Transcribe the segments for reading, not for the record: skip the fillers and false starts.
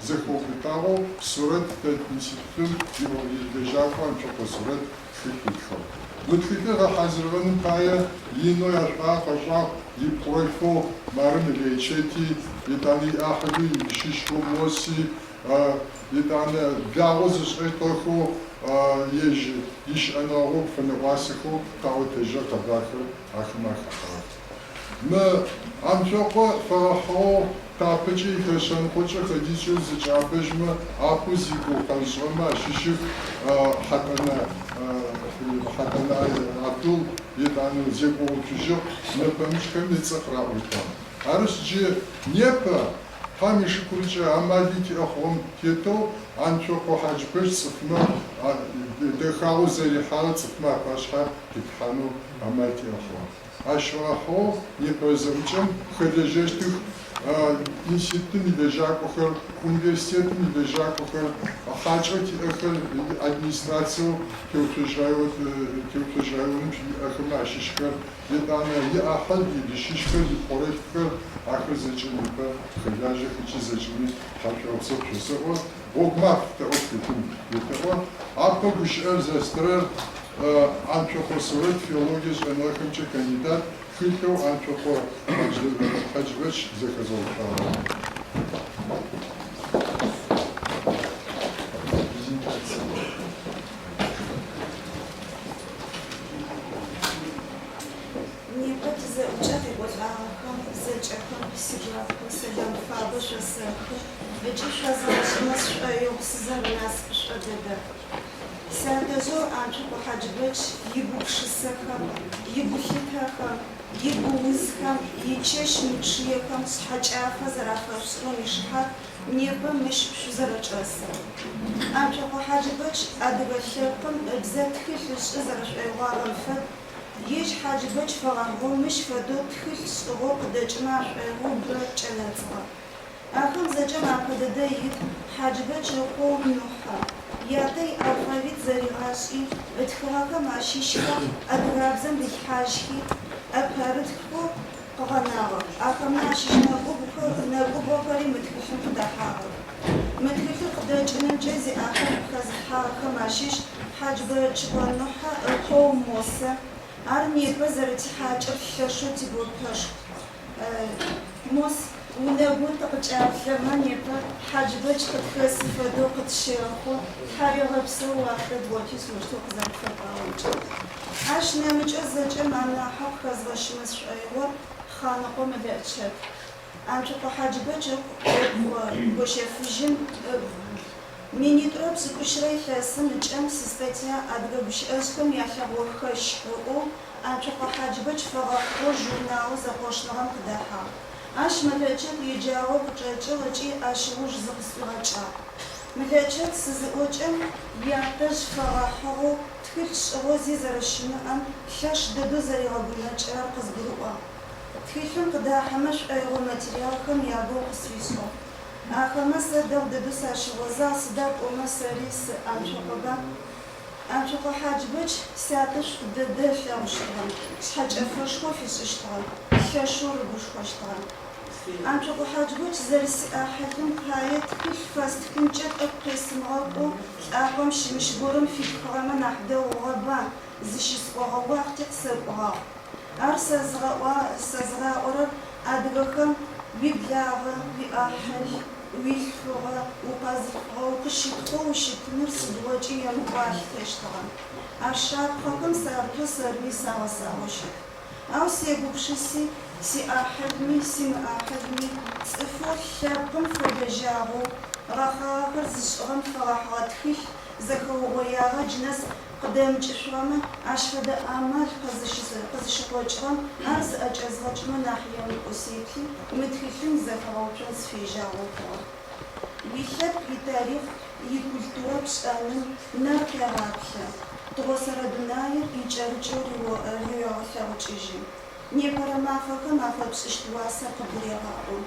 зэхэубытагъэу Сурэт тэ институтым илэжьакӏо Анцокъо Сурэт тхылъ ытхыгъ. Мы тхылъыр гъэхьазырыгъэным пае инэу яшӏуагъэ къэкӏуагъ ипхъурэлъфэу мары Мэлэйчэти, етӏанэ иӏахьылэу ищыщхэу Моси, етӏанэ благъэу зышӏэщтыгъэхэу ежь ищыӏэныгъэ гъогу фэнэӏуасэхэу къаӏотэжьыгъэ къэбархэр ахэмэ ахэхьагъэх. Мы Анцокъо фэгъэхьыгъэу тапэкӏэ илъэс шъэныкъокӏэ фэдизкӏэ узэкӏэӏэбэжьмэ, апэу зигугъу къэзышӏыгъэмэ ащыщых Хьатӏэнэ Хьатӏэнэ Абдул, етӏанэ Зекӏо Уцужьыкъу, нэпэмыкӏхэми ыцӏэ къыраӏощтыгъэ. Арышъ, джы непэ, Тхьэм ишыкуркӏэ амали тиӏэ хъугъэм тетэу, Анцокъо Хьаджыбэч цӏыфмэ дэхагъэу зэрихьагъэр цӏыфмэ апашъхьэ къитлъхьанэу амал тиӏэ хъугъэ. Ащ фэгъэхьыгъэу непэрэ зэӏукӏэм хэлэжьэщтых институтым илэжьакӏохэр, университетым илэжьакӏохэр, хьакӏэу тиӏэхэр, администрациеу Теуцожь районым иӏэхэмэ ащыщхэр, етӏанэ иӏахьыл, ищыщхэр, ипхъорэлъфхэр, ахэр зэкӏэ непэ хэлажьэх ыкӏи зэкӏэми тхьашъуегъэпсэу шъосэӏо. Гъогу маф тэӏо тхылъым етэӏо. Апэ гущыӏэр зэстырэр Анцокъо Сурэт филологие шӏэныгъэхэмкӏэ кандидат, тхылъэу Анцокъо Хьаджыбэч зэхэзыгъэуцуагъэр. Непэ тизэӏукӏэ къекӏолӏагъэхэм зэкӏэхэм сигуапэу сэлам фабэ шъосэхы ыкӏи шъозгъэшӏэмэ сшӏоигъу сызэрэнасыпышӏо дэдэр. Сятэжъэу Анцокъо Хьаджыбэч игупшысэхэм, игулъытэхэм, игуузхэм, ичэщ мычъыехэм шъхьэкӏафэ зэрафэшъушӏырэм ишыхьат непэ мыщ шъузэрэчӏэсыр. Анцокъо Хьаджыбэч адыгэ лъэпкъым ыбзэ тхылъ ышӏы зэрэшӏоигъуагъэм фэд, ежь Хьаджыбэч фэгъэхьыгъэу мыщ фэдэу тхылъ шӏыгъэу къыдэкӏымэ ашӏоигъоу бэ кӏэнэцӏыгъэ. Ахэм зэкӏэм апэ дэдэ ит Хьаджыбэч ыкъоу Нухьэ. Ятэ иалфавит зэригъашӏи, ытхыгъэхэм ащыщхэр адыгабзэм рилъхьажьхи, ӏэпэрытххэу къыгъэнагъэх. Ахэмэ ащыщ нэкӏубгъохэри мы тхылъым къыдэхьагъэх. Мы тхылъыр къыдэкӏынымкӏэ зиӏахьышӏу хэзылъхьагъэхэм ащыщ Хьаджыбэчыкъо Нухьэ ыкъоу Мосэ. Ар непэ зэрэтихьакӏэр лъэшэу тигопэшху. Мос, унэгу тыкъыкӏаплъэмэ, непэ Хьаджыбэч къытхэсы фэдэу къытщэхъу, тхьауегъэпсэу уахътэ дгъоти сыущтэу къызэрэтфэкӏуагъэмкӏэ. Ащ нэмыкӏэу зэкӏэм анахьэу къыхэзгъэщымэ сшӏоигъор Хъаныкъо Мэлэӏчэт. Анцокъо Хьаджыбэч ыпхъу Гощэфыжьым ыпхъу. Минитӏурэ пшӏыкӏущрэ илъэсым ыкӏэм систатья Адыгэ гущыӏэжъхэм ялъэгъохэщ ыӏоу Анцокъо Хьаджыбэч фэгъэхьыгъэу журналэу Зэкъошныгъэм къыдэхьагъ. Ащ Мэлэчэт еджагъэу къычӏэкӏыгъ ыкӏи ащ ыуж зыкъысӏуигъэкӏагъ. Мэлэчэт сызыӏокӏэм, ятэжъ фэгъэхьыгъэу тхылъ шӏыгъэу зи зэрэщымыӏэм лъэш дэдэу зэригъэгумэкӏырэр къызгурыӏуагъ. Тхылъым къыдахьэмэ шӏоигъо материалхэм ягугъу къысфишӏыгъ. Ахэмэ сэ дэгъу дэдэу сащыгъозагъ, сыда пӏомэ сэри сы Анцокъоба. Анцокъо Хьаджыбэч сятэ шӏу дэдэ ылъэгъущтыгъэ, шъхьэкӏэфэшхо фишӏыщтыгъэ, лъэшэу рыгушхощтыгъэ. Анцокъо Хьаджыбэч зэрэсиӏахьылым пае тхылъ фэстхынкӏэ тӏэкӏу къесымыгъэкӏоу лӏакъом щымыщ горэм фитхыгъэмэ нахь дэгъугъэба зыщысӏогъэ уахъти къысэкӏугъагъ. Ар сэзыгъаӏорэр адыгэхэм уиблагъэ, уиӏахьыл, уилъфыгъэ, укъэзылъфыгъэ укъыщытхъоу ущытыныр сыдигъокӏи емыкӏоу алъытэщтыгъэ. А шапхъэхэм сарытэу сэрми сагъэсагъэу щыт. Ау сегупшыси, сиӏахьылми, симыӏахьылми, цӏыфэу лъэпкъым фэлэжьагъэу, гъэхъагъэхэр зышӏыгъэм фэгъэхьыгъэ тхылъ зэхэугъоягъэ джынэс Къыдэмыкӏышъугъэмэ, ащ фэдэ амал къызыщыкъокӏыгъэм ар зыӏэкӏэзгъэкӏымэ нахь емыкӏоу сеплъи, мы тхылъым изэхэгъэуцон сыфежьагъэу хъугъэ. Уилъэпкъ итарихъ, икультурэ пшӏэным нэр къегъаплъэ, тыгъосэрэ дунаир икӏэрыкӏэу риуегъэлъэгъукӏыжьы. Непэрэ мафэхэм афэпшӏыщт уасэр къыбгурегъаӏо.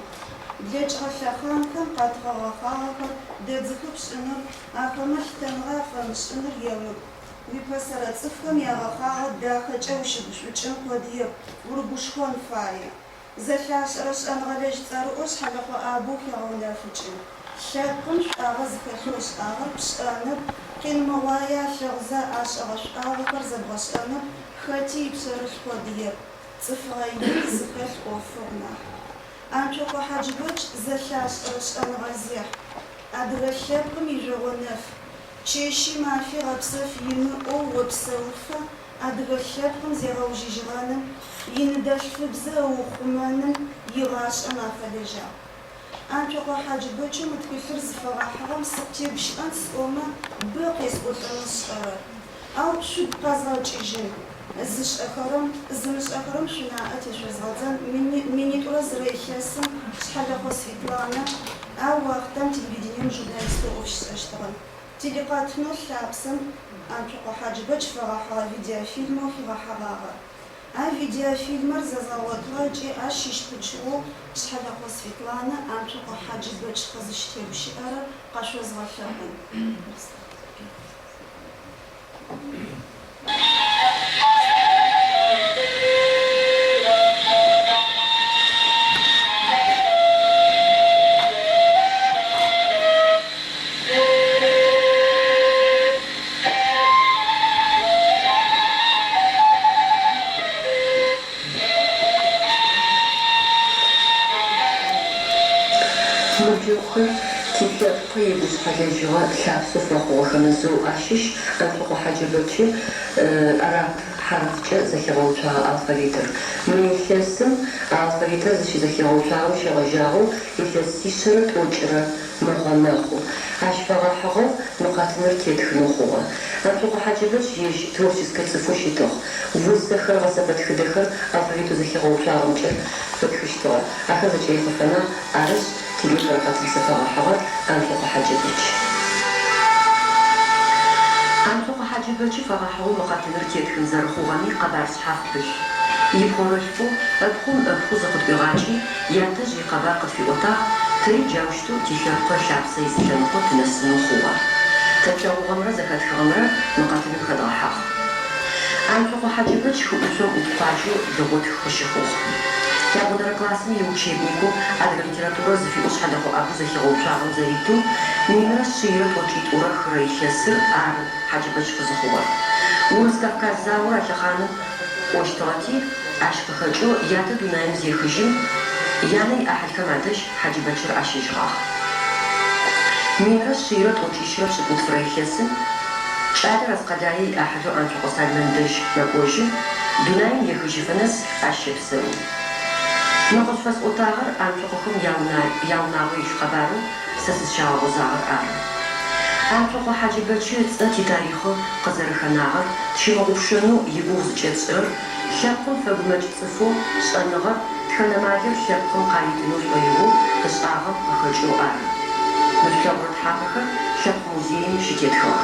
Блэкӏыгъэ лъэхъанхэм къатыгъэ гъэхъагъэхэр дэдзыхы пшӏыныр, ахэмэ лъытэныгъэ афэмышӏыныр емыкӏу. Уипэсэрэ цӏыфхэм ягъэхъагъэ дахэкӏэ ущыгушӏукӏын къодыеп, урыгушхон фае. Зэлъашӏэрэ шӏэныгъэлэжь цӏэрыӏо Шъхьэлэхъо Абу хегъэунэфыкӏы. Лъэпкъым шӏуагъэ зыхэлъэу ышӏагъэр пшӏэныр, къинмыгъуае алъэгъузэ ашӏэгъэ шӏуагъэхэр зэбгъэшӏэныр хэти ипшъэрылъ къодыеп, цӏыфыгъэ ин зыхэлъ ӏофыгъу нахь. Анцокъо Хьаджыбэч зэлъашӏэрэ шӏэныгъэзехь, адыгэ лъэпкъым ижъогъо нэф. Чэщи мафи гъэпсэф имыӏэу опсэуфэ адыгэ лъэпкъым зегъэужьыжьыгъэным, иныдэлъфыбзэ ыухъумэным игъашӏэм афэлэжьагъ. Анцокъо Хьаджыбэчэу мы тхылъыр зыфэгъэхьыгъэм сыкъытегущыӏэн сӏомэ, бэ къесӏолӏэнэу сшӏэрэр. Ау шъугу къэзгъэкӏыжьын, зышӏэхэрэм, зымышӏэхэрэм шъунаӏэ тешъозгъэдзэн минитӏурэ зырэ илъэсым Шъхьэлэхъо Светланэ а уахътэм телевидением журналистэу ӏоф щишӏэщтыгъэ. Телекъэтынэу Лъапсэм Анцокъо Хьаджыбэч фэгъэхьыгъэ видеофильмэу хигъэхьэгъагъэр. А видеофильмэр зэзгъэгъотыгъэ ыкӏи ащ щыщ пычыгъоу Шъхьэлэхъо Светланэ Анцокъо Хьаджыбэч къызыщытегущыӏэрэр къэшъозгъэлъэгъун. Ныбджэгъухэр, тилъэпкъ игушъхьэлэжьыгъэ лъапсэу фэхъугъэхэм зэу ащыщ Анцокъо Хьаджыбэчы араб хьарыфкӏэ зэхигъэуцуагъэ алфавитыр. Мы илъэсым а алфавитыр зыщызэхигъэуцуагъэм щегъэжьагъэу илъэсишъэрэ тӏокӏырэ мыгъэ мэхъу. Ащ фэгъэхьыгъэу мы къэтыныр тетхынэу хъугъэ. Анцокъо Хьаджыбэч ежь творческэ цӏыфэу щытыгъ. Усэхэр, гъэсэпэтхыдэхэр алфавитэу зэхигъэуцуагъэмкӏэ ытхыщтыгъэ. Ахэр зэкӏэри къыфэнагъ, арышъ, тинепэрэ къэтын зыфэгъэхьыгъэр Анцокъо Хьаджыбэч. Анцокъо Хьаджыбэчы фэгъэхьыгъэу мы къэтыныр тетхын зэрэхъугъэми къэбар шъхьаф пылъ. Ипхъорэлъфэу, ыпхъум ыпхъу зыкъытӏуигъакӏи, ятэжъ икъэбар къытфиӏотагъ, тэри джаущтэу тилъэпкъ ылъапсэ изы лъэныкъо тынэсынэу хъугъэ. Тэ тлъэгъугъэмрэ зэхэтхыгъэмрэ мы къэтыным хэдгъэхьагъ. Анцокъо Хьаджыбэч хыӏушъом ӏут къуаджэу Лыгъотх къыщыхъугъ. Ябгъунэрэ классым иучебникэу Адыгэ литературэр зыфиӏоу Шъхьэлэхъо Абу зэхигъэуцуагъэм зэритэу, минрэ шъийрэ тӏокӏитӏурэ хырэ илъэсыр ары Хьаджыбэч къызыхъугъэр. Урыс-Кавказ заор а лъэхъаным кӏощтыгъэти, ащ къыхэкӏэу ятэ дунаим зехыжьым, янэ иӏахьылхэм адэжь Хьаджыбэчыр ащэжьыгъагъ. Минрэ шъийрэ тӏокӏищрэ пшӏыкӏутфырэ илъэсым кӏалэр Аскъэлае иӏахьылэу Анцокъо Салмэн дэжь мэкӏожьы, дунаим ехыжьыфэ нэс ащ щэпсэу. Мы къышъуфэсӏотагъэр Анцокъохэм яунагъо илъ къэбарэу сэ сызщагъэгъозагъэр ары. Анцокъо Хьаджыбэчы ыцӏэ титарихъы къызэрэхэнагъэр тщымыгъупшэнэу игугъу зыкӏэтшӏырэр лъэпкъым фэгумэкӏ цӏыфэу шӏэныгъэр, тхэн амалыр лъэпкъым къаритынэу шӏоигъоу ышӏагъэм къыхэкӏэу ары. Мы шъулъэгъурэ тхьапэхэр Лъэпкъ музеим щытетхыгъэх.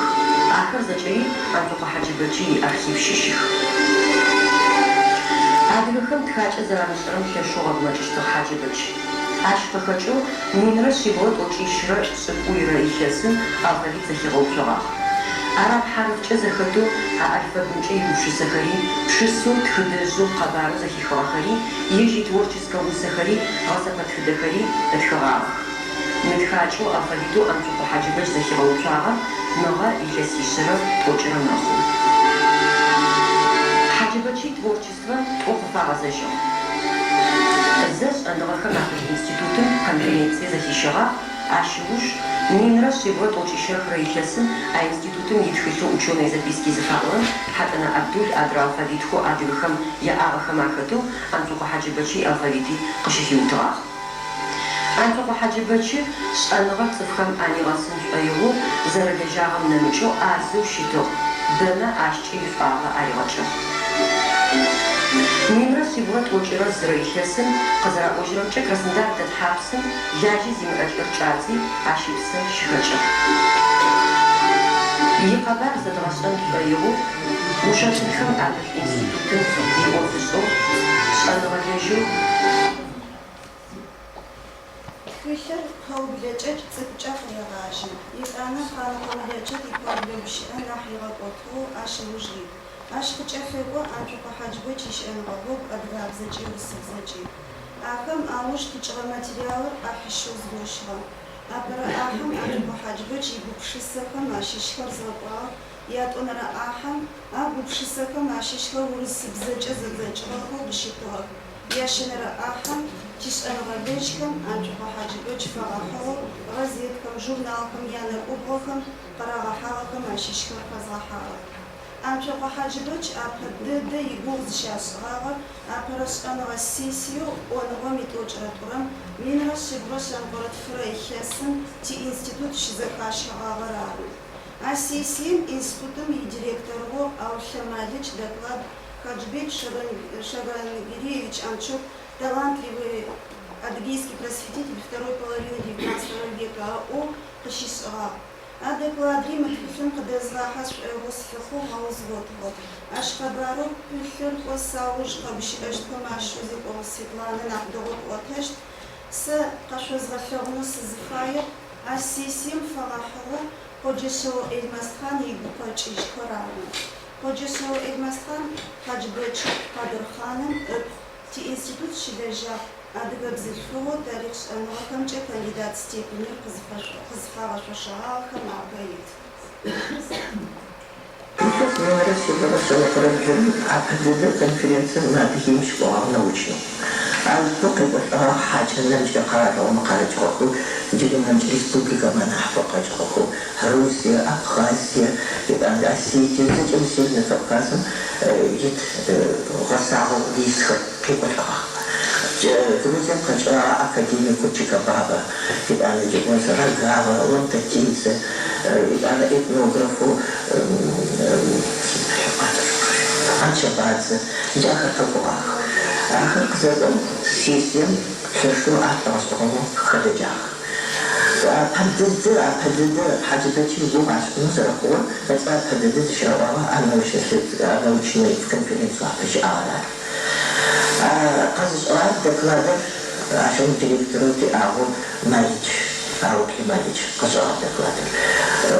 Ахэр зэкӏэри Анцокъо Хьаджыбэчы иархив щыщых. Адыгэхэм тхакӏэ зэрамышӏэрэм лъэшэу ыгъэгумэкӏыщтыгъ Хьаджыбэч. Ащ къыхэкӏэу минрэ шъибгъурэ тӏокӏищрэ пшӏыкӏуйрэ илъэсым алфавит зэхигъэуцогъагъ. Араб хьарыфкӏэ зэхэтэу а алфавитымкӏэ игупшысэхэри, пшысэу, тхыдэжъэу, къэбарэу зэхихыгъэхэри, ежь итворческэ усэхэри, гъэсэпэтхыдэхэри ытхыгъагъэх. Мы тхакӏэу алфавитэу Анцокъо Хьаджыбэч зэхигъэуцуагъэр мыгъэ илъэсишъэрэ тӏокӏырэ мэхъу. Хьаджыбэчы итворчествэ тӏо къыфагъэзэжьыгъ. Зэ шӏэныгъэхэм апылъ институтым конференцие зэхищэгъагъ, ащ ыуж минрэ шъибгъурэ тӏокӏищрэ хырэ илъэсым а институтым итхылъэу Ученые записки зыфаӏорэм Хьатӏэнэ Абдул адрэ алфавитхэу адыгэхэм яӏагъэхэм ахэтэу Анцокъо Хьаджыбэчы иалфавити къыщыхиутыгъагъ. Анцокъо Хьаджыбэчы шӏэныгъэр цӏыфхэм анигъэсын шӏоигъоу зэрэлэжьагъэм нэмыкӏэу ӏазэу щытыгъ, бэмэ ащкӏэ ишӏуагъэ аригъэкӏыгъ. Минрэ шъибгъурэ тӏокӏырэ зырэ илъэсым, къызэраӏожьырэмкӏэ, Краснодар дэт хьапсым лажьэ зимыӏэ лӏыр чӏадзи, ащ ыпсэ щыхэкӏыгъ. Икъэбар зэдгъэшӏэн тшӏоигъоу ушэтынхэм апылъ институтым иӏофышӏэу, шӏэныгъэлэжьэу, Тхылъыр пэублэ кӏэкӏ цӏыкӏукӏэ къырегъажьэ. Етӏанэ Къанэкъо Мэлэчэт ипэублэ гущыӏэ нахь игъэкӏотыгъэу ащ ыуж ит. Ащ къыкӏэлъэкӏо Анцокъо Хьаджыбэч ищыӏэныгъэ гъогу адыгабзэкӏи урысыбзэкӏи. Ахэм ауж къикӏыгъэ материалыр ӏахьищэу згощыгъэ. Апэрэ ӏахьэм Анцокъо Хьаджыбэч игупшысэхэм ащыщхэр згъэкӏуагъэх, ятӏонэрэ ӏахьэм а гупшысэхэм ащыщхэр урысыбзэкӏэ зэдзэкӏыгъэхэу къыщытыгъэх. Ящэнэрэ ӏахьэм тишӏэныгъэлэжьхэм Анцокъо Хьаджыбэч фэгъэхьыгъэу гъэзетхэм, журналхэм янэкӏубгъохэм къырагъэхьагъэхэм ащыщхэр хэзгъэхьагъэх. Анцокъо Хьаджыбэч апэ дэдэ игугъу зыщашӏыгъагъэр апэрэ шӏэныгъэ сессиеу ӏоныгъом итӏокӏырэ тӏурэм, минрэ шъибгъурэ шъэныкъорэ тфырэ илъэсым тиинститут щызэхащэгъагъэр ары. А сессием институтым идиректорыгъэу Аулъэ Малыч доклад Хаджбеч Шагангиреевич Анчок, талантливый адыгейский просветитель второй половины XIX века ыӏоу къыщишӏыгъагъ. А докладри мы тхылъым къыдэзгъахьэ сшӏоигъоу сылъыхъугъ, ау згъотыгъэп. Ащ къэбарэу пылъыр кӏо сауж къэгущыӏэщтхэм ащыщэу Зекӏогъу Светланэ нахь дэгъоу къыӏотэщт. Сэ къэшъозгъэлъэгъунэу сызыфаер а сессием фэгъэхьыгъэу Къоджэшъэо Эльмэсхъан игукъэкӏыжьхэр ары. Къоджэшъэо Эльмэсхъан Хьаджыбэч Къадырхъаным ыпхъу, тиинститут щылэжьагъ, адыгэ бзылъфыгъэу тарихъ шӏэныгъэхэмкӏэ кандидат степеныр къызыфагъэшъошэгъагъэхэм апэ ит. Илъэс минрэ шъибгъурэ шъэныкъорэ блым апэ дэдэ конференцие мы Адыгеим щыкӏогъагъ научнэу. Аущтэу къекӏолӏэгъагъ хьакӏэ нэмыкӏрэ къэралыгъомэ къарыкӏыгъэхэу, джыри нэмыкӏ республикэмэ анахьыбэу къэкӏыгъэхэу, Русие, Абхъазие, етӏанэ Осетие, зэкӏэ мы Севернэ Кавказым ит гъэсагъэу исхэр къекӏолӏэгъагъ. Грузием къэкӏыгъагъ академикэу Чикабава, етӏанэ джы Рогава, Ломтатидзе, етӏанэ этнографэу Анчабадзе, джы ахэр къэкӏогъагъэх. Ахэр къызэкӏом сессием лъэшэу ашӏогъэшӏэгъонэу хэлэжьагъэх. Апэ дэдэ, апэ дэдэ Хьаджыбэчи игугъу ашӏынэу зэрэхъугъэр ыцӏэ апэ дэдэ зыщаӏуагъэр а научнэ конференциеу апэ щыӏагъэр ары. Къэзышӏыгъэр докладыр ащыгъум директорэу тиӏагъэу Малыч, Аулъэ Малыч къышӏыгъагъ докладыр.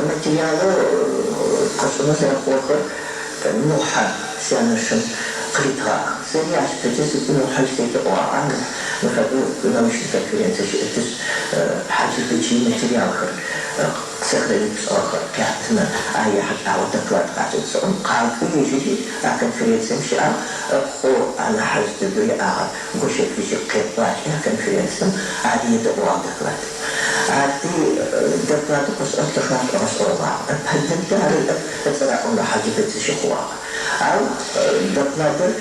Материалэу къышӏынэу зэрэхъугъэхэр Нухьэ сянэшым къыритыгъагъ. Сэри ащ пэкӏэ сыкӏуи Нухьэ селъэӏугъагъ, А Нухь, мы фэдэу научнэ конференцие щыӏэтышъ, Хьаджыбэчи иматериалхэр сохранить пшӏыгъэхэр къятымэ, ар ехьылӏагъэу доклад къашӏыт зыӏом, къакӏуи ежьыри а конференцием щыӏагъ, ыпхъоу анахьыжъ дэдэу иӏагъэр Гощэфыжьи къекӏуалӏи а конференцием ари едэӏугъагъ доклад. Арти докладыр къышӏыгъ лъэшэу ашӏогъэшӏэгъогъагъ. Ыпэ дэдэ ары иӏэп ыцӏэ раӏонэу Хьаджыбэч зыщыхъугъагъэр. Ау докладыр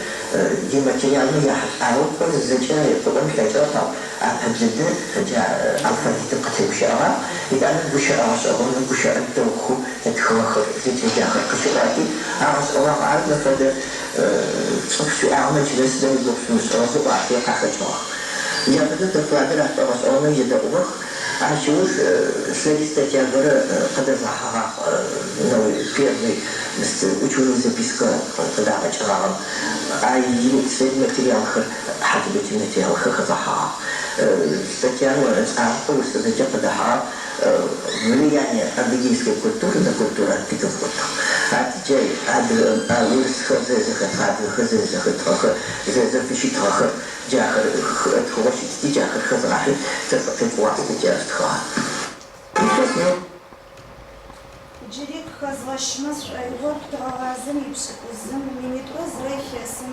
иматериалмэ яхьылӏагъэу кӏо зэкӏэ къыӏон ылъэкӏыгъэп, ау апэ дэдэ джа алфавитым къытегущыӏэгъагъ, етӏанэ гущыӏэ гъэшӏэгъонэу, гущыӏэ дэгъухэу ытхыгъэхэр зэкӏэ джахэр къыщиӏуати, агъэшӏэгъуагъ. Ар мыщ фэдэ цӏыф шъуиӏагъэмэ джы нэс сыда игугъу шъумышӏыгъэ зыӏуагъэхэри къахэкӏыгъэх. Джа фэдэу докладыр ашӏогъэшӏэгъонэу едэӏугъэх. Ащ ыуж сэри статья горэ къыдэзгъэхьэгъагъ, первый ученый запискэ къыдагъэкӏыгъагъэм. Ай сэри материалхэр, Хьаджыбэч иматериалхэр хэзгъэхьэгъагъ. Статьям ыцӏагъэу урысыбзэкӏэ къыдэхьэгъагъ Влияние адыгейской культуры на культуру антиководов. Адыкӏэ адыгэ урысхэр зэрэзэхэтыгъэ, адыгэхэр зэрэзэхэтыгъэхэр, зэрэзэфыщытыгъэхэр Джахэр ытхыгъэу щытти, джахэр хэзгъахьи, сэ сыкъекӏугъагъ статья стхыгъэ. Илъэс мин. Джыри къыхэзгъэщымэ сшӏоигъор тыгъэгъазэм ипшӏыкӏузым, минитӏурэ зырэ илъэсым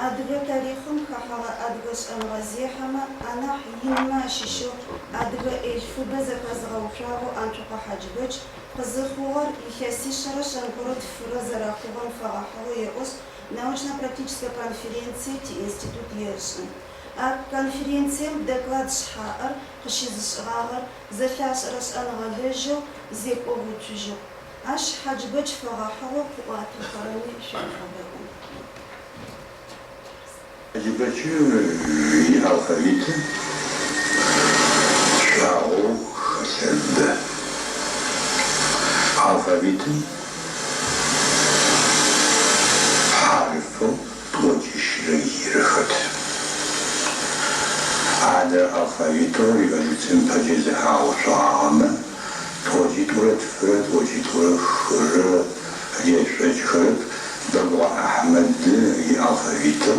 адыгэ тарихъым хэхьэгъэ адыгэ шӏэныгъэзехьэмэ анахь инмэ ащыщэу адыгэ ӏелфыбэ зэхэзыгъэуцуагъэу Анцокъо Хьаджыбэч къызыхъугъэр илъэсишъэрэ шъэныкъорэ тфырэ зэрэхъугъэм фэгъэхьыгъэу еӏошъ, Научнэ-практическэ конференцие тиинститут ешӏы. А конференцием доклад шъхьаӏэр къыщызышӏыгъагъэр зэлъашӏэрэ шӏэныгъэлэжьэу Зекӏогъу Уцужьыкъу. Ащ Хьаджыбэч фэгъэхьыгъэу къыӏуатэхэрэми шъуягъэдэӏу. Хьаджыбэчы иалфавит шӏуагъэу хэлъыр бэ. Алфавитым хьарыфэу тӏокӏищырэ ирэ хэт. Адрэ алфавитэу революцием пэкӏэ зэхагъэуцогъагъэмэ тӏокӏитӏурэ тфырэ тӏокӏитӏурэ хырэ решӏокӏхэрэп Бэгугъэ Ахьмэд иалфавитэу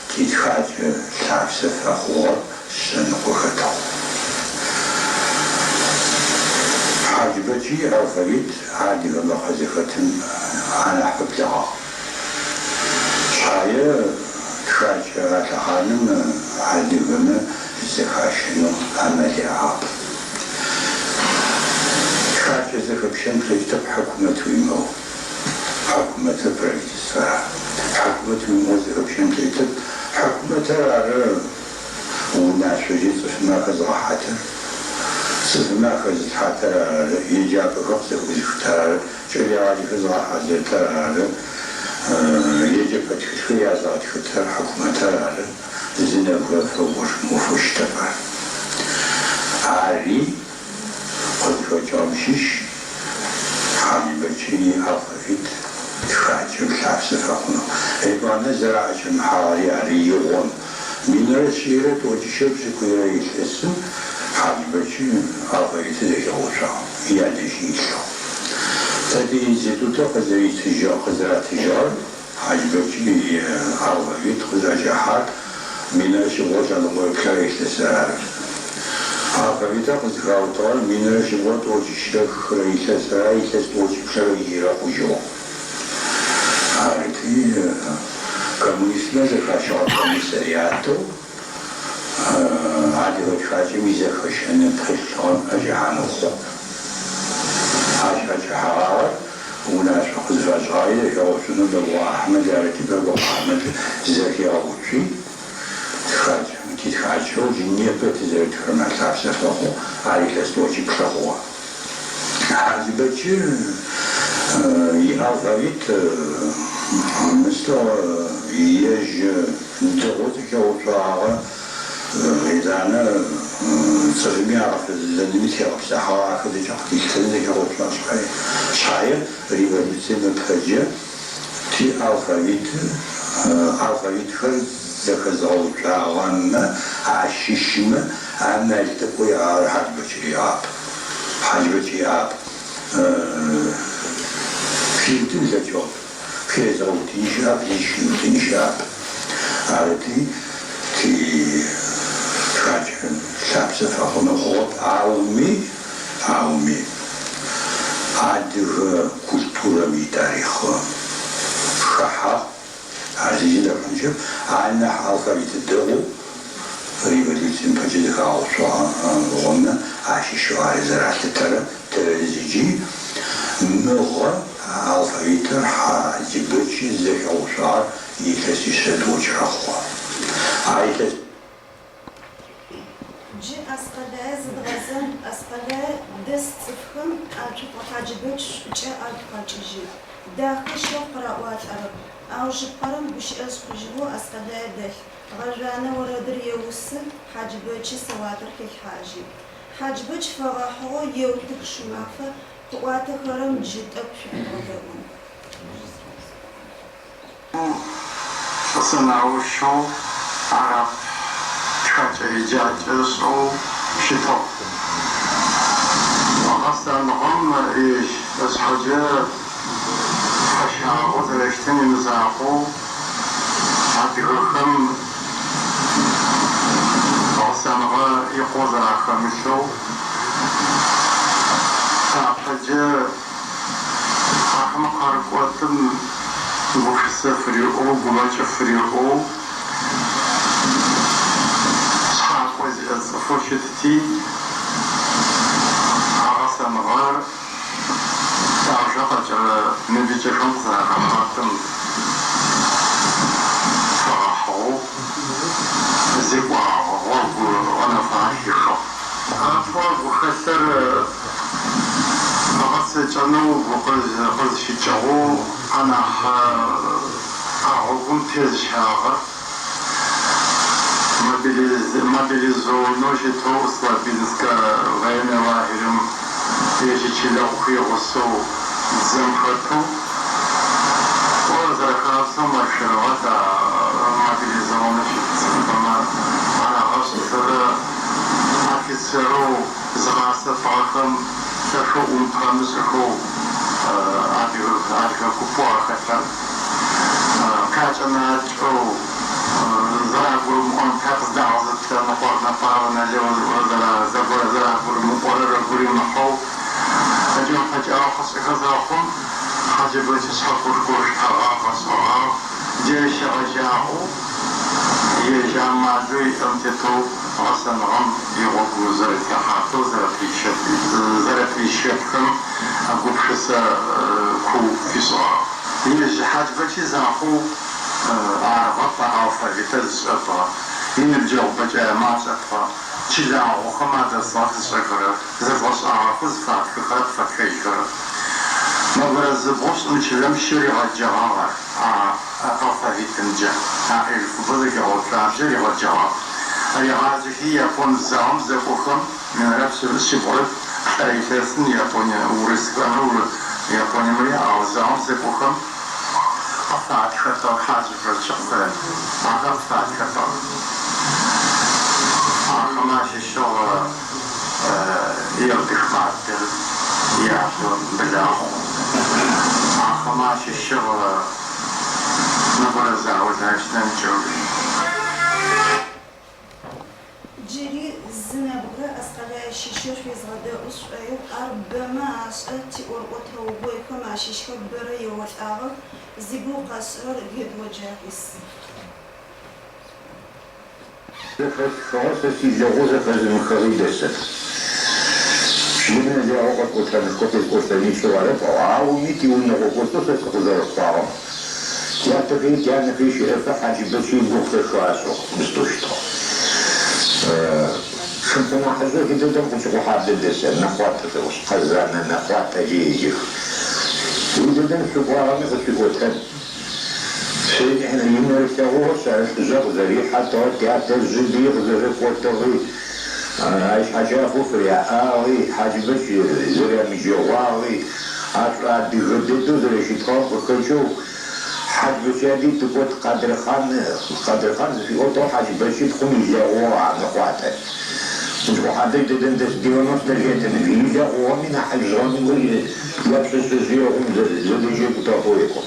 титхакӏэ лъапсэ фэхъугъэр шъэныкъо хэтыгъ. Хьаджыбэчи иалфавит адыгэ мэкъэ зэхэтым анахь пэблэгъагъ. Шъхьае тхакӏэ а лъэхъаным адыгэмэ зэхащэнэу амал яӏагъэп. Тхакӏэ зэхэпщэн плъэкӏытэп хьакумэт уимыӏэу. Хьакумэтыр правительствэр ары. Хьакумэт уимыӏэу зэхэпщэн плъэкӏытэп. Хьакумэтыр ары унашъокӏэ цӏыфмэ ахэзгъэхьатэр, цӏыфмэ ахэзылъхьатэр ары, еджапӏэхэр къызэӏузыхытэр ары, кӏэлэегъаджэхэр зыгъэхьазырытэр ары, еджэпӏэ тхылъхэр языгъэтхытэр хьакумэтыр ары, зы нэбгырэ фэӏошъун ӏофэу щытэп ар. Ари къызхэкӏыгъэм щыщ Хьаджыбэчи иалфавит тхакӏэм лъапсэ фэхъунэу. Етӏуанэ зэраӏэкӏэмыхьагъэри ары игъом. Минрэ шъийрэ тӏокӏищырэ пшӏыкӏуйрэ илъэсым Хьаджыбэчи алфавитыр зэхигъэуцуагъ, ядэжь илъыгъ. Тэ тиинститутыр къызэритыжьыгъ, къызэратыжьыгъэр Хьаджыбэчи иалфавит къызӏэкӏэхьар минрэ шъибгъурэ шъэныкъорэ плӏырэ илъэсыр ары. Алфавитыр къызыхаутыгъэр минрэ шъибгъурэ тӏокӏищрэ хырэ илъэсыр ары, илъэс тӏокӏиплӏырэ ирэ хъужьыгъ. Арыти, коммунистмэ зэхащэгъэ комиссариатэу адыгэ тхакӏэм изэхэщэн пылъыгъэм ӏэкӏэхьанэу хъугъэп. Ащ ӏэкӏэхьэгъагъэр унашъо къызыфашӏыгъари зэхигъэуцонэу Бэгугъэ Ахьмэд арыти, Бэгугъэ Ахьмэд зэхигъэуцуи, тхакӏэм, титхакӏэу джы непэ тызэрытхэрэмэ лъапсэ фэхъугъ, ар илъэс тӏокӏиплӏэ хъугъэ. Хьаджыбэчыр иалфавит мысыгъ, ежь дэгъоу зэхигъэуцогъагъэ, етӏанэ цӏыфыми агъэфедэными тегъэпсыхьагъ, ахэр зэкӏэ къыдилъытэзэ зэхигъэуцуагъ шъхьае, революцием ыпэкӏэ тиалфавит, алфавитхэр зэхэзыгъэуцуагъэмэ ащыщмэ амал тӏэкӏоу яӏагъэр Хьаджыбэчыр иӏагъэп. Хьаджыбэч иӏагъэп. Хиутын ылъэкӏыгъэп. Хезыгъэутыни щыӏэп, зыщиутыни щыӏэп. Арыти, ти тхакӏэ лъапсэ фэхъунэу хъугъэп. Ауми, ауми, адыгэ культурэм итарихъы хэхьагъ. Ар зи зэхэнчъэп, анахь алфавит дэгъоу революцием ыпэкӏэ зэхагъэуцогъагъэмэ ащыщэу ары зэралъытэрэ тэрэз ыкӏи мыгъэ а алфавитыр Хьаджыбэчи зэхигъэуцуагъэр илъэсишъэ тӏокӏырэ хъугъэ. А илъэс. Джы Аскъэлае зыдгъэзэн, Аскъэлае дэс цӏыфхэм Ацукъо Хьаджыбэч шӏукӏэ агу къэкӏыжьы. Дахэ щэхъу къыраӏуалӏэрэп. Аужыпкъэрэм гущыӏэжъ хъужьыгъэу Аскъэлае дэлъ. Гъэжъуанэ орэдыр еусы, Хьаджыбэчы сэуатыр хелъхьажьы. Хьаджыбэч фэгъэхьыгъэу Еутых Шумафэ къыӏуатэхэрэм джы тӏэкӏу шъукъыдгъэдэӏун. Сэнаущэу араб тхакӏэ-еджакӏэ ышӏэу щытыгъ. Гъэсэныгъэм ежь ышъхьэкӏэ фэщагъэу зэрэщытым имызакъоу, адыгэхэм гъэсэныгъэ икъоу зэрахэмылъэу, тапэкӏэ Ахэмэ къарыкӏотым гупшысэ фыриӏэу, гумэкӏ фыриӏэу, шъхьакӏо зиӏэ цӏыфэу щытти, а гъэсэныгъэр тажэ къэкӏырэ ныбжьыкӏэхэм къызэрахэхьатым фэгъэхьыгъэу зекӏуагъэ, гъогу гъэнэфагъэ хихыгъ. Апэ гухэлъыр ыгъэцэкӏэнэу къызщыкӏыгъэу анахь а гъогум тезыщагъэр мобилизованнэу щытэу Слабинскэ военнэ лагерым ежь ичылэгъухэр игъусэу дзэм хэтэу, кӏо зэрэхабзэу маршировать а мобилизованнэу щыт цӏыфхэмэ арагъэшӏызэрэ офицерэу зыгъасэтыгъэхэм лъэшэу ӏум-пэмышӏыхэу адыгэ адыгэ купэу ахэлъыр къякӏэнакӏэу зэрагурымыӏон пае къыздагъэзэт лъэныкъор направо налево зыӏорэ зэрагурымыӏорэр ыгу римыхьэу. Хэкӏыгъэ-пэкӏыгъэ къышӏыхэ зэхъум, Хьаджыбэч ышъхьэ къышӏогъагъ, къышӏыгъагъ. Джы щегъэжьагъэу ежь амалэу иӏэм тетэу гъэсэныгъэм игъогу зэрэтехьахэу, зэрэприщэтхэм гупшысэ куу фишӏыгъагъ. Ежь Хьаджыбэч изакъоу арыгъэп а алфавитыр зышӏэтыгъэр, иныбджэгъу бэкӏаемэ ашӏэтыгъэ, чылагъохэм адэсыгъэх зышӏэхэрэр, зэзгъэшӏагъэхэу зыфатхэхэрэр, къыфэтхэжьхэрэр. Нэбгырэ зыбгъупшӏ мы чылэм щыригъэджэгъагъ ар а алфавитымкӏэ, а эльфыбэу зэхигъэуцуагъэмкӏэ ригъэджэгъагъ. Ригъаджэхи япон заом зэкӏохэм, минрэ шъибгъурэ плӏырэ илъэсым Япония урысхэмрэ Япониемрэ яӏэгъэ заом зэкӏохэм къыфатхэтыгъ Хьаджыбэчы ахэр къыфатхэтыгъ. Ахэмэ ащыщыгъ Еутых Къадыр, ятэу Былахъу. Ахэмэ ащыщыгъ нэбгырэ заулэ ащ нэмыкӏэу. Джыри зы нэбгырэ Аскъэлае щыщэу шъуезгъэдэӏу сшӏоигъу, ар бэмэ ашӏэ, тиӏорӏотэ угъойхэм ащыщхэр бэрэ еолӏагъэх, зигугъу къэсшӏырэр Гедыоджэ Хьис. Зэхэсхыгъэ, сэ силэгъоу зэхэзымыхыгъи дэсэп. Инэлэгъу къэсӏотэнышхо къесӏолӏэнишъэу арэп, ауми тиунэгъо кӏоцӏэу сэ сыкъызэрыхъуагъэм, тятэхэри тянэхэри щэӏэфэ Хьаджыбэчи игугъу лъэшэу ашӏыгъ, мыстэу щытыгъ. Шыпхъу нахьыжъэу джыдэдэм Къунчыкъохьаблэ дэсыр, Нэхъуатэ лӏыӏус, Къэзанэ Нэхъуатэкӏэ еджэх. Джыдэдэм шъукӏуагъэми къышъуиӏотэн. Инэрылъэгъугъэшъ ары лӏыжъэ къызэрихьэтыгъэр, тятэжъыби къызэрэкӏотыгъи, ащ шъхьэкӏафэу фыряӏагъи, Хьаджыбэч зэрямыджэгъуагъи, ашӏоадыгэ дэдэу зэрэщытыгъэм къыхэкӏэу Хьаджыбэч ядэжь тыкӏот Къадырхъан, Къадырхъан зыфиӏотыгъэ Хьаджыбэч пхъум илэгъугъ а Нэхъуатэ. Къунчыкъохьаблэ дэдэм дэс 90 лет ыныбжь, илэгъугъэми нахьыжъыгъэми япшъэшъэжъыегъум зэдэджэгутыгъэхэу еӏо.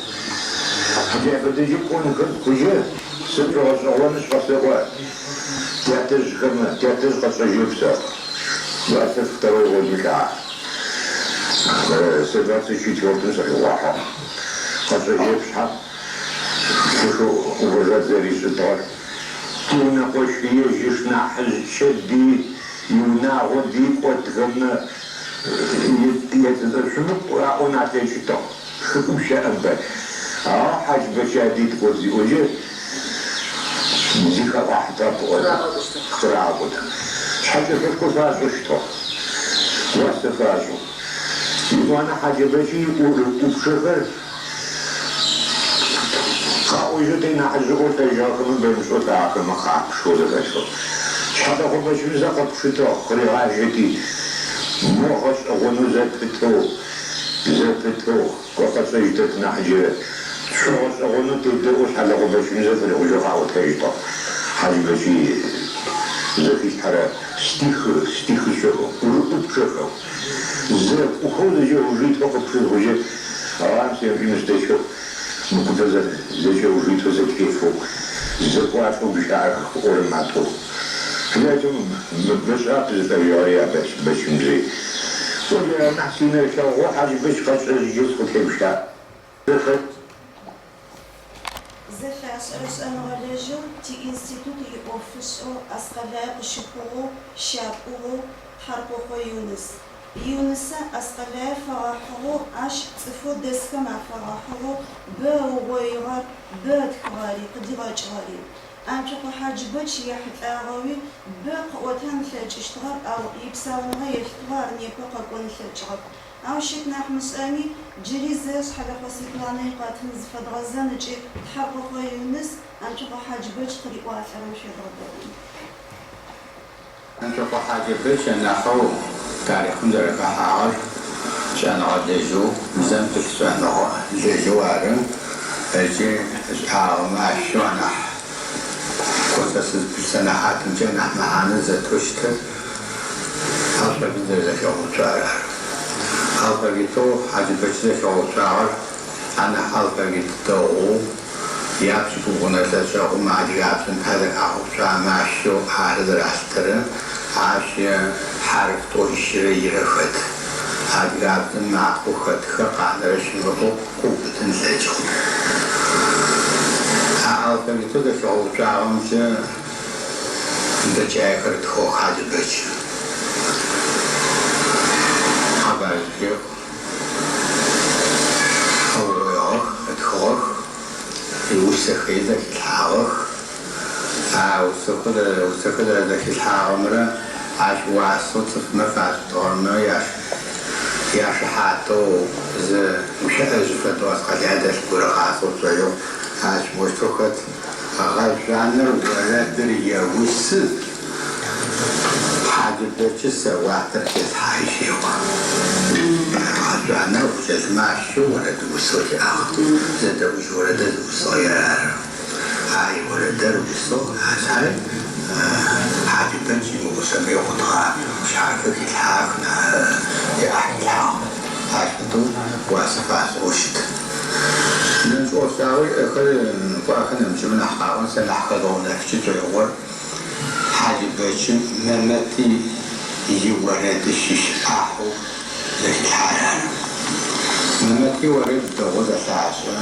Джа фэдэджэ кӏонхэр хъужьы, сэ шӏогъэшӏэгъонышъ къэсэӏо, тятэжъхэмэ, тятэжъ къэсшӏэжьырэп сэ, 22-й годым лӏагъэ, сэ 24-м сыкъигъуахьыгъ, къэсшӏэжьырэп шъхьам лъэшэу уважать зэришӏытыгъэр, тиунэкъощ ежь ышнахьыжъ Чэбый иунагъо ди кӏотхэмэ ецӏыцӏэшъумыкӏу аӏон алъэкӏытыгъ. Хым щэӏэбэ. Ау Хьаджыбэч ядэжь тыкӏот зиӏокӏэ, зи хэӏуахьытыгъэп ыӏозэ, къытырагъэкӏотэ. Шъхьэкӏэфэшхо фашӏэу щытыгъ, уасэ фашӏэу. Етӏуанэ Хьаджыбэчи иӏупчъэхэр къаӏожьэу тэ нахьыжъыӏоу лӏэжьыгъэхэмэ бэмышӏэу лӏагъэхэмэ къапчъэу зэхэтхыгъ. Шъхьэлэхъо Бэчмырзэ къыпчъытыгъ, къыригъажьэти, мо гъэшӏэгъонэу зэпытэу, Зэпытэу, кӏо къэсшӏэжьытэп нахь джы, тшӏогъэшӏэгъонэу тедэӏоу Шъхьэлэхъо Бэчмырзэ фырикъужьэу къаӏотэжьытыгъ. Хьаджыбэчи зэхилъхьэрэ стих, стихышъохэу, ӏурыӏупчъэхэу, зэкӏухэу зэкӏэужитӏоу къыпчъызгъужьы, гъам семыпӏимыщтэщэу, мы купыр зэкӏэужитӏоу зэтефэу, зэкӏуалӏэу гущыӏэхэр къыӏорэм атэу. Лэжьым бэшӏагъ тызылӏэжьыгъэри а Бэчмырзи. Олэ анахь синэрылъэгъугъэу Хьаджыбэч къэсшӏэжьыджэ сыкъытегущыӏэ. Зэлъашӏэрэ шӏэныгъэлэжьэу, тиинститут иӏофышӏэу, Аскъэлае къыщыхъугъэу, щапӏугъэу Тхьаркъохъо Юныс. Юнысэ Аскъэлае фэгъэхьыгъэу, ащ цӏыфэу дэсхэм афэгъэхьыгъэу бэ ыугъоигъэр, бэ ытхыгъэри, къыдигъэкӏыгъэри. Анцокъо Хьаджыбэч ехьылӏагъэуи бэ къыӏотэн ылъэкӏыщтыгъэр, ау ипсауныгъэ елъытыгъэу ар непэ къэкӏон ылъэкӏыгъэп. Ау щыт нахь мышӏэми, джыри зэ Шъхьэлэхъо Светланэ икъэтын зыфэдгъэзэн ыкӏи Тхьаркъохъо Юныс Анцокъо Хьаджыбэч къыриӏуалӏэрэм шъуедгъэдэӏун. Анцокъо Хьаджыбэч анахьэу тарихъым зэрэхэхьагъэр шӏэныгъэлэжьэу, бзэм пылъ шӏэныгъэлэжьэу ары ыкӏи ышӏагъэмэ ащыщэу анахь кӏо сэ сызпылъ сэнэхьатымкӏэ анахь мэхьанэ зэтэу щытыр алфавит зэрэзэхигъэуцуагъэр ары. Алфавитэу Хьаджыбэч зэхигъэуцуагъэр анахь алфавит дэгъоу япшӏыкӏубгъунэ лӏэшӏэгъум адыгабзэм пае зэхагъэуцуагъэмэ ащыщэу ары зэралъытэрэр. Ащ хьарыф тӏокӏищырэ ирэ хэт. Адыгабзэм макъэу хэтхэр къанэрэ щымыӏэу къыубытын ылъэкӏыгъ. А алфавитэу зэхигъэуцуагъэмкӏэ бэкӏаехэр ытхыгъэх Хьаджыбэч. Къэбарыжъхэр ыугъоигъэх, ытхыгъэх, иусэхэри зэхилъхьагъэх. А усэхэр усэхэр зэрэзэхилъхьагъэмрэ ащ уасэу цӏыфмэ фашӏыгъэмрэ яшыхьатэу зы гущыӏэжъ фэдэу Аскъэлае дэлъ горэ къасӏо сшӏоигъу. Ащ моущтэу хэт, Гъэжъуанэр орэдыр еусы, Хьаджыбэчы сэуатыр хелъхьажьы еӏо. Гъэжъуанэр Гъукӏэлӏмэ ащыщэу орэд усэу щыӏагъ. Зэдэӏужь орэдыр зыусыгъэр ары. А орэдыр ыусыгъ, ащ Хьаджыбэч имыгъусэмэ игъотыгъэ шъхьахэр хилъхьагъэх, иӏахь хилъхьагъ. Ащ фэдэу уасэ фашӏыгъэу щыт. Нэмыкӏ ӏофшӏагъэу иӏэхэр кӏо ахэр нэмыкӏымэ нахь къаӏон, сэ нахь хэзгъэунэфыкӏы сшӏоигъор Хьаджыбэчым Мэмэти иорэды щыщ ӏахьэу зэхилъхьагъэр ары. Мэмэти орэд дэгъоу зэлъашӏэ,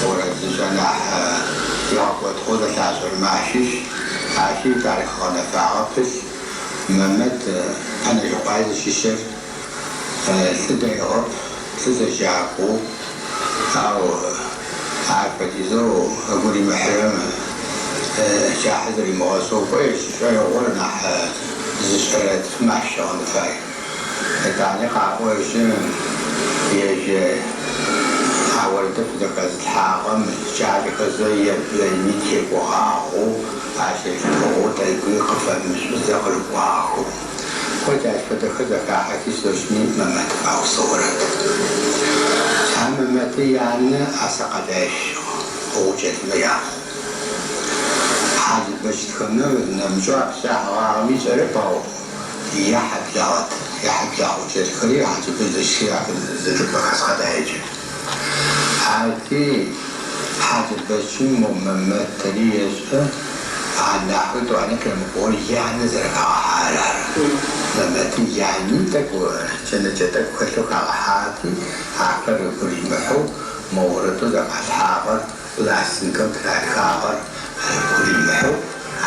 орэдыжъ анахь игъэкӏотыгъэу зэлъашӏэрэмэ ащыщ. Ащи тарихъ гъэнэфагъэ пылъ. Мэмэт Пэнэжьыкъуай зыщыщыр лӏы дэигъэп, лӏы лэжьакӏоу, ау ар фэдизэу ыгу римыхьырэм кӏахьы зыримыгъэшӏэу кӏо ежь шӏоигъор нахь зышӏэрэ цӏыфым ащыщыгъэн фай. Етӏани къаӏожьы ежь а орэдыр фызэхэзылъхьагъэм кӏалэхэзэ ебэни текӏогъагъэу, ащ елъытыгъэу тӏэкӏуи къыфэмышӏузэ къырыкӏуагъэу. Кӏо джащ фэдэхэр зэхахьэхи сощми Мэмэт фаусыгъ орэд. А Мэмэты янэ Аскъэлае щыщыгъ, Гъукӏэлӏмэ япхъу. Хьаджыбэчтхэмэ нэмыкӏэу апылъагъагъэми сшӏэрэп, ау яхьэблагъэт, яхьэблагъ Гъукӏэлӏхэри Хьаджыбэч зыщыщри ахэр зы чӏыпӏэх Аскъэлаекӏэ. Арти, Хьаджыбэчым мо Мэмэтри ешӏэ, анахьэу етӏуанэ къемыкӏугъэр янэ зэрэхагъэхьагъэр ары. Мэмэты яни тӏэкӏу кӏэнэкӏэ тӏэкӏу хэлъэу хагъэхьагъэти, ахэр ыгу римыхьэу мо орэдэу зэхалъхьагъэр, пластинкэм тыратхагъэр ыгу римыхьэу,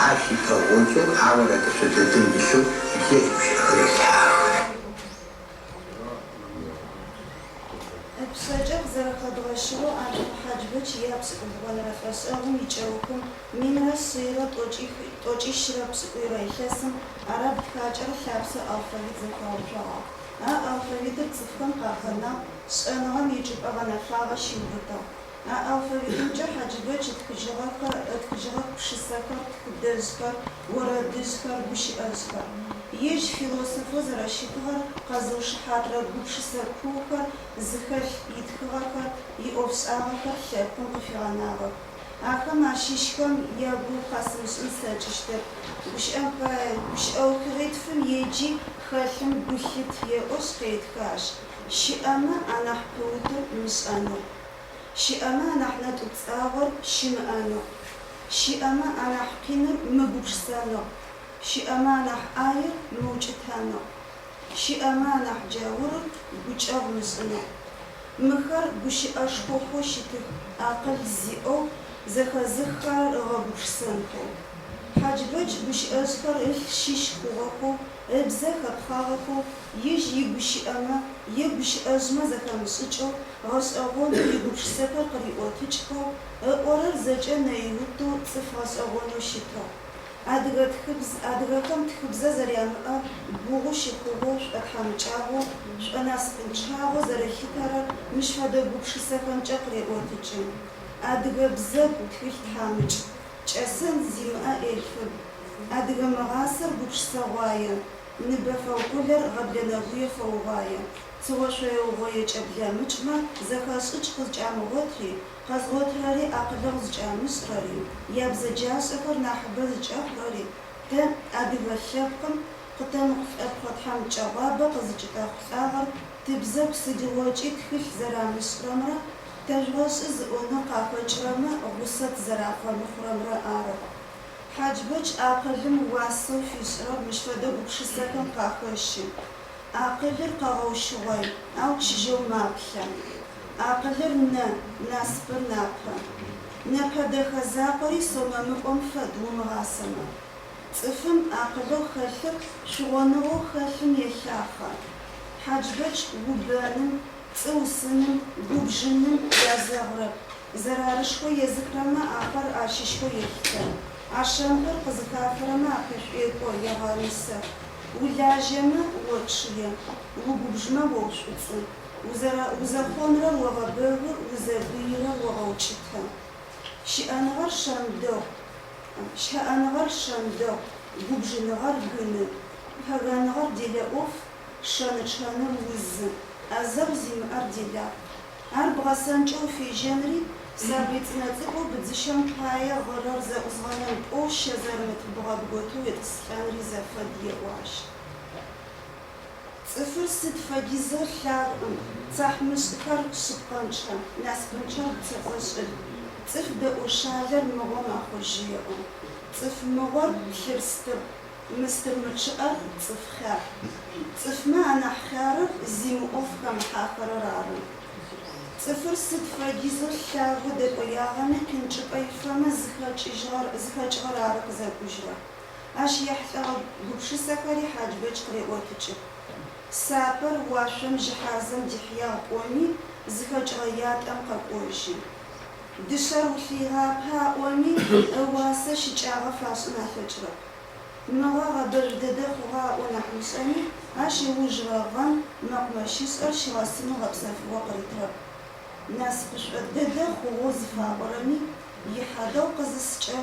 ащ ипэгъокӏэу а орэдышъо дэдэм илъэу ежь гущыӏэхэр хилъхьагъэх. Ыпшъэкӏэ къызэрэхэдгъэщыгъэу Анцокъо Хьаджыбэч япшӏыкӏубгъонэрэ лӏэшӏэгъум икӏэухым минрэ шъийрэ тӏокӏищрэ пшӏыкӏуйрэ илъэсым араб тхакӏэр ылъапсэу алфавит зэхигъэуцогъагъ. А алфавитыр цӏыфхэм къахэнагъ, шӏэныгъэм ичӏыпӏэ гъэнэфагъэ щиубытыгъ. А алфавитымкӏэ Хьаджыбэч ытхыжьыгъэх пшысэхэр, тхыдэжъхэр, орэдыжъхэр, гущыӏэжъхэр. Ежь философэу зэрэщытыгъэр къэзыушыхьатрэ гупшысэ куухэр зыхэлъ итхыгъэхэр, иӏофшӏагъэхэр лъэпкъым къыфигъэнагъэх. Ахэм ащыщхэм ягугъу къэсымышӏын слъэкӏыщтэп. Гущыӏэм пае, гущыӏэухыгъитфым еджи хэлъым гу лъыт еӏошъ къетхы ащ, Щыӏэмэ анахь пыутыр мышӏэныр. Щыӏэмэ анахь нэтӏупцӏагъор щымыӏэныр. Щыӏэмэ анахь къиныр мыгупшысэныр. Щыӏэмэ анахь ӏаер мыукӏытэныр. Щыӏэмэ анахь джаурыр гукӏэгъу мышӏыныр. Мыхэр гущыӏэшхохэу щытых акъыл зиӏэу зэхэзыххэрэр ыгъэгупшысэнхэу. Хьаджыбэч гущыӏэжъхэр ылъ щыщ хъугъэхэу, ыбзэ хэпхъагъэхэу, ежь игущыӏэмэ е гущыӏэжъмэ зэхэмышӏыкӏэу, гъэшӏэгъонэу игупшысэхэр къыриӏотыкӏхэу, ыӏорэр зэкӏэ нэиутэу цӏыф гъэшӏэгъонэу щытыгъ. Адыгэ тхыбз, адыгэхэм тхыбзэ зэрямыӏэр гугъу щыхъугъэу, шӏотхьамыкӏагъоу, шӏонасыпынчъагъэу зэрилъытэрэр мыщ фэдэ гупшысэхэмкӏэ къыреӏотыкӏы. Адыгэ бзэгу тхылъ тхьамыкӏ. Кӏэсэн зимыӏэ эльфыб. Адыгэ мыгъасэр гупшысэгъуае. Ныбэ фэукъулэр гъэблэ нэгуе фэугъуае. Цыгъо-шъоеугъоекӏэ блэмыкӏмэ, зэхэшӏыкӏ къызкӏамыгъотри, къэзгъотырэри акъылэгъу зыкӏамышӏырэри, ябзэджашӏэхэр нахьыбэ зыкӏэхъурэри, тэ, адыгэ лъэпкъым, къытэмыхъулӏэпхъэ тхьамыкӏэгъуабэ къызыкӏытэхъулӏагъэр тыбзэгу сыдигъокӏи тхылъ зэрамышӏырэмрэ тэжъугъэшӏы зыӏонэу къахэкӏырэмэ гъусэ тызэрафэмыхъурэмрэ ары. Хьаджбэч акъылым уасэу фишӏырэр мыщ фэдэ гупшысэхэм къахэщы. Акъылыр къэгъэущыгъуай, ау чыжьэу маплъэ. Акъылыр нэ, насыпыр напэ. Нэпэ дэхэ закъори сомэ мыкӏом фэд умыгъасэмэ. Цӏыфым акъылэу хэлъыр шъугъоныгъэу хэлъым елъахъэ. Хьаджбэч убэным, пцӏы усыным, губжыным язэгъырэп, зэрарышхо езыхырэмэ ахэр ащыщхэу елъытэ. А шэнхэр къызыхафэрэмэ апэшӏуекӏо, егъэмысэх. Улажьэмэ, очъые, угубжымэ, оушӏуцӏы, узэхъонрэр огъэбэгы, узэгыирэр огъэукӏытэ. Щыӏэныгъэр шэн дэгъу. Щэӏэныгъэр шэн дэгъу, губжыныгъэр гыны, пэгэныгъэр делэ ӏоф, шэнычъэныр узы, ӏэзэгъу зимыӏэр делагъ. Ар бгъэсэнкӏэ уфежьэнри, сабый цӏынэ цӏыкӏоу быдзыщэм пае гъырэр зэӏузгъэнэн пӏоу щэ зэрымыт бгъэ бготэу уетӏысылӏэнри зэфэд, еӏо ащ. Цӏыфыр сыд фэдизэу лъагэм, цахьмышӏхэр шъыпкъэнчъэ, насыпынчъэр гуцэфэшӏыл, цӏыф дэӏошалэр мыгъо мэхъужьы, еӏо. Цӏыф мыгъор плъыр-стыр, мыстыр мычъыӏэр цӏыф хъяр. Цӏыфмэ анахь хъярыр зимыӏоф хэмыхьахэрэр ары. Цӏыфыр сыд фэдизэу лъагэу дэкӏоягъэми къин чӏыпӏэ ифэмэ зыхэкӏыжьыгъэр зыхэкӏыгъэр ары къызэкӏужьырэр. Ащ ехьылӏэгъэ гупшысэхэри Хьаджбэч къыреӏотыкӏых. Сапэр уашъом жьыхьарзэм дихьыягъ пӏоми, зыхэкӏыгъэ ятӏэм къэкӏожьы. Дышъэр улъыигъапэ аӏоми, ыуасэ щыкӏагъэ фашӏын алъэкӏырэп. Мыгъэ гъэбэжъу дэдэ хъугъэ аӏо нахь мышӏэми, ащ ыужырэ гъэм мэкъумэщышӏэр щигъэсынэу гъэпсэфыгъо къыритырэп. Насыпышӏо дэдэ хъугъэу зыфаӏорэми ихьадэгъу къызыскӏэ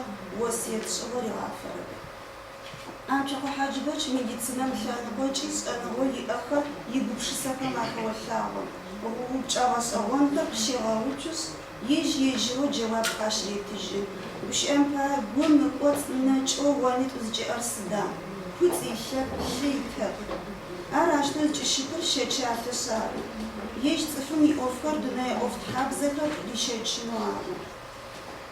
осыет шӏыгъо ригъафэрэп. Анцокъо Хьаджыбэч медицинэм ылъэныкъокӏи шӏэныгъэу иӏэхэр игупшысэхэм ахэолъагъо. Упчӏэ гъэшӏэгъонхэр къыщегъэуцушъ, ежь-ежьырэу джэуап къащыретыжьы. Гущыӏэм пае, гум ыкӏоцӏ нэкӏэу гъонитӏу зыкӏиӏэр сыда? Куцӏ илъэп, лъы итэп. Ар аущтэу зыкӏыщытыр щэчалъэшъ ары. Ежь цӏыфым иӏофхэр дунэе ӏофтхьабзэхэр рищэчынэу ары.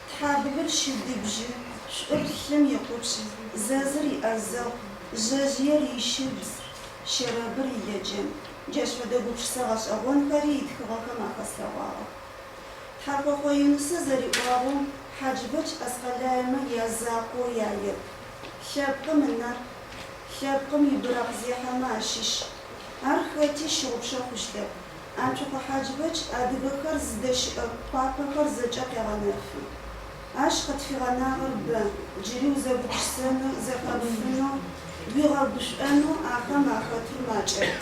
Тхьабылыр щыдыбжьы, шӏур лъым икъупшъхь, зэзыр иӏэзэгъу, жъэжъыер ищыбз, щэрэбыр илэджэн. Джащ фэдэ гупшысэ гъэшӏэгъонхэри итхыгъэхэм ахэслъэгъуагъэх. Тхьаркъохъо Юнысэ зэриӏуагъэу, Хьаджыбэч Аскъэлаемэ язакъоу яеп. Лъэпкъым ынап, лъэпкъым ибыракъзехьэмэ ащыщ. Ар хэти щыгъупшэ хъущтэп. Анцокъо Хьаджыбэч адыгэхэр зыдэщыӏэ къуапэхэр зэкӏэ къегъэнэфы. Ащ къытфигъэнагъэр бэ, джыри узэгупшысэнэу, зэхэпфынэу, уигъэгушӏонэу ахэм ахэтыр макӏэп.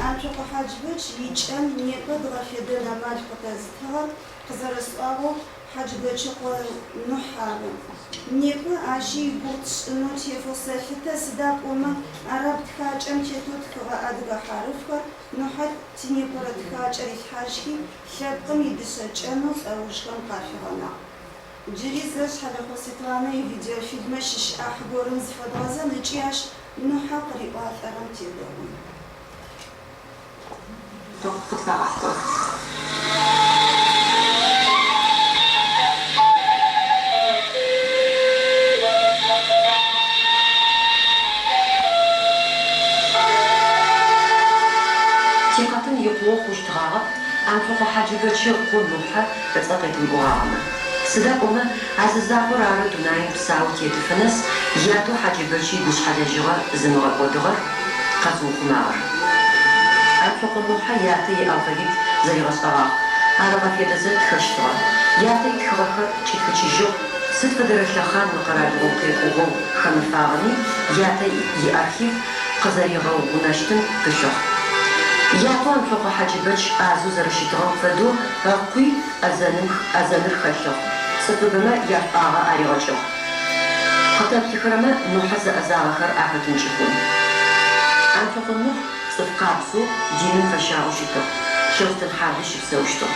Анцокъо Хьаджыбэч икӏэн непэ дгъэфедэн амал къытэзытыгъэр, къызэрэсӏуагъэу, Хьаджыбэчыкъо Нухь ары. Непэ ащи игугъу тшӏынэу тефэу сэлъытэ, сыда пӏомэ араб тхакӏэм тетэу тхыгъэ адыгэ хьарыфхэр Нухьэ тинепэрэ тхакӏэ рилъхьажьхи, лъэпкъым идышъэ кӏэнэу лӏэужхэм къафигъэнагъ. Джыри зэ Шъхьэлэхъо Светланэ ивидеофильмэ щыщ ӏахь горэм зыфэдгъэзэн ыкӏи ащ Нухьэ къыриӏуалӏэрэм тедэӏун. Къытфагъэхьыгъэх. Тикъэтын икъоу хъущтыгъагъэп Анцокъо Хьаджыбэчы ыкъо Нухьэ ыцӏэ къетымыӏогъагъэмэ. Сыда пӏомэ а зы закъор ары дунаим псаоу тетыфэ нэс ятэу Хьаджыбэчы игушъхьэлэжьыгъэ зымыгъэкӏодыгъэр, къэзыухъумагъэр. Анцокъо Нухьэ ятэ иалфавит зэригъэшӏэгъагъ, ар ыгъэфедэзэ тхэщтыгъэ. Ятэ итхыгъэхэр кӏитхыкӏыжьыгъ, сыд фэдэрэ лъэхъан мы къэралыгъом къекӏугъэу хэмыфагъэми, ятэ иархив къызэригъэугъунэщтым пылъыгъ. Ятэу Анцокъо Хьаджыбэч ӏазэу зэрэщытыгъэм фэдэу ыкъуи ӏэзэным ӏэзэныр хэлъыгъ, цӏыфыбэмэ яшӏуагъэ аригъэкӏыгъ. Къытэплъыхэрэмэ Нухьэ зэӏэзагъэхэр ахэтынкӏи хъун. Анцокъо Нухь цӏыф къабзэу, диным фэщагъэу щытыгъ, Лъэустэнхьаблэ щыпсэущтыгъ.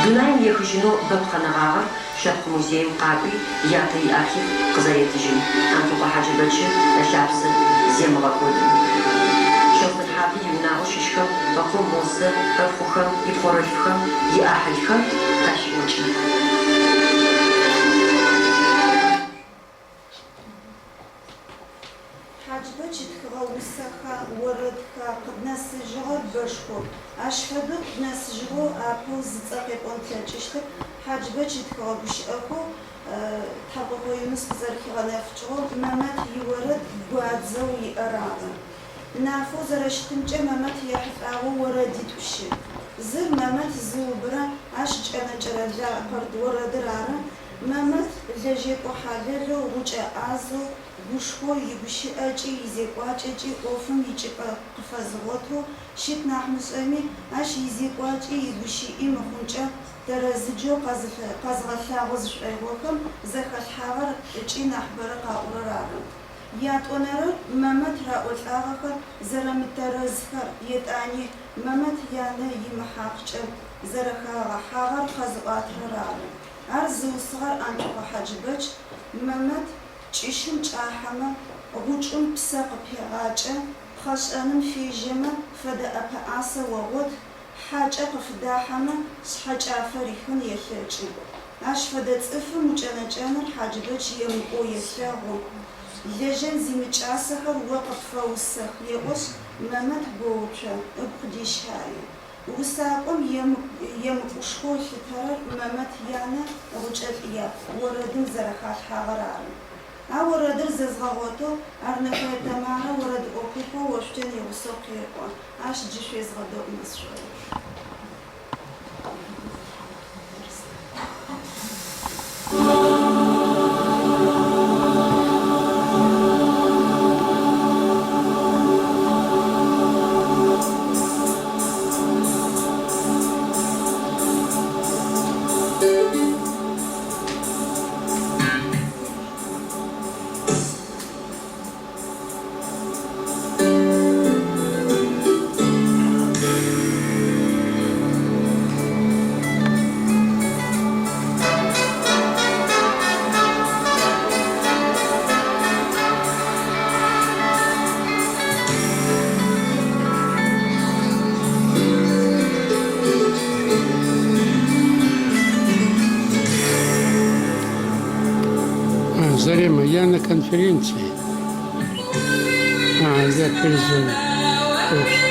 Дунаим ехыжьынэу бэп къэнэгъагъэр Лъэпкъ музеим къакӏуи, ятэ иархив къызэретыжьым, Анцокъо Хьаджыбэчы ылъапсэ земыгъэкӏодым. Лъэустэнхьаблэ иунагъо щыщхэм, ыкъо Мосэ, ыпхъухэм, ипхъорэлъфхэм, иӏахьылхэм тащыӏокӏэ. Хьаджыбэч ытхыгъэ усэха, орэдха? къыднэсыжьыгъэр бэшхо. Ащ фэдэу къыднэсыжьыгъэу апэу зыцӏэ къепӏон плъэкӏыщтыр Хьаджыбэч ытхыгъэ гущыӏэхэу Тхьаркъохъо Юныс къызэрэхигъэнэфыкӏыгъэу Мэмэт иорэд гуадзэу иӏэр ары. Нафэу зэрэщытымкӏэ Мэмэт ехьылӏагъэу орэдитӏу щыӏ. Зыр Мэмэт зыубырэ ащ кӏэнэкӏэрэ лакъырд орэдыр ары, Мэмэт лэжьэкӏо хьалэлэу, гъукӏэ ӏазэу, гушхоу, игущыӏэкӏи, изекӏуакӏэкӏи ӏофым икӏыпӏэ къыфэзыгъотэу щыт нахь мышӏэми, ащ изекӏуакӏи игущыӏи мыхъункӏэ тэрэзыджэу къэзыгъэлъагъо зышӏоигъохэм зэхалъхьагъэр ыкӏи нахьыбэрэ къаӏорэр ары. Ятӏонэрэр, Мэмэт раӏолӏагъэхэр зэрэмытэрэзхэр, етӏани Мэмэт янэ имыхьакъкӏэ зэрэхагъэхьагъэр къэзыӏуатэрэр ары. Ар зыусыгъэр Анцокъо Хьаджыбэч, Мэмэт кӏыщым чӏахьэмэ, гъучӏым псэ къыпегъакӏэ, пхъэшӏэным фежьэмэ, фэдэ ӏэпэӏасэ огъот, хьакӏэ къыфыдахьэмэ, шъхьэкӏафэ рихын елъэкӏы. Ащ фэдэ цӏыфым укӏэнэкӏэныр Хьаджыбэч емыкӏоу елъэгъу. Лэжьэн зимыкӏасэхэр о къыпфэусэх, еӏошъ, Мэмэт гоуцо, ыгу къыдещае. Усакӏом емыкӏушхоу ылъытэрэр Мэмэт янэ Гъукӏэлӏ япхъу орэдым зэрэхалъхьагъэр ары. А орэдыр зэзгъэгъотэу ар Нэхэе Тэмарэ орэдыӏо купэу Ошъутен игъусэу къеӏо. Ащ джы шъуезгъэдэӏумэ сшӏоигъу. Зарема, я на конференции. А, я перезвоню. Точно.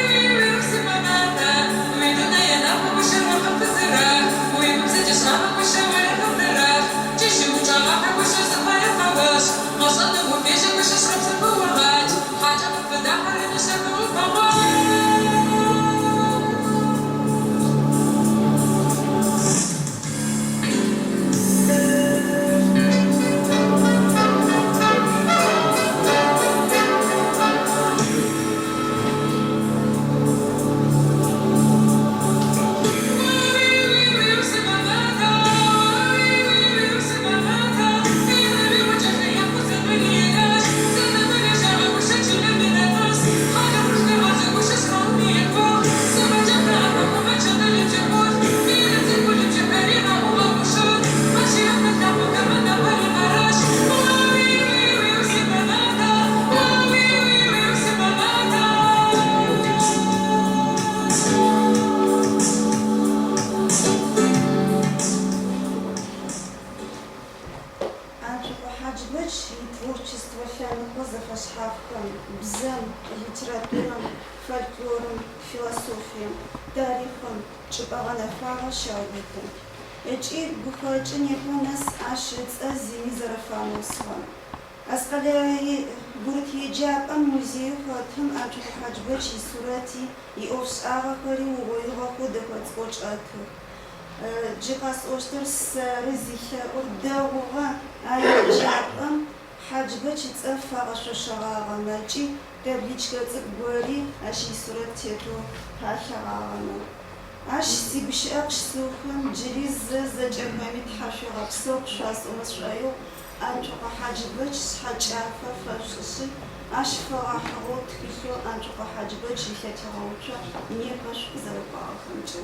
Анцокъо Хьаджыбэч итворчествэ лъэныкъо зэфэшъхьафхэм, бзэм, литературэм, фольклорым, философием, тарихъым чӏыпӏэ гъэнэфагъэ щаубыты. Ыкӏи гухэкӏы непэ нэс ащ ыцӏэ зыми зэрэфамыусыгъэм. Аскъэлэе гурыт еджапӏэм музееу хэтым Анцокъо Хьаджыбэч исурэти, иӏофшӏагъэхэри угъоигъэхэу дэхэ цӏыкӏоу чӏэтых. Джы къэсӏощтыр сэры зилъэӏур, дэгъугъэ а еджапӏэм Хьаджыбэч ыцӏэ фагъэшъошэгъагъэмэ ыкӏи табличкэ цӏыкӏу гори ащ исурэт тетэу палъэгъагъэмэ. Ащ сигущыӏэ къыщысыухын, джыри зэ зэкӏэхэми тхьашъуегъэпсэу къышъуасӏомэ сшӏоигъу, Анцокъо Хьаджыбэч шъхьэкӏафэ фэшъушӏышъи, ащ фэгъэхьыгъэу тхылъэу Анцокъо Хьаджыбэч илъэтегъэуцо непэ шъукъызэрэкӏуагъэхэмкӏэ.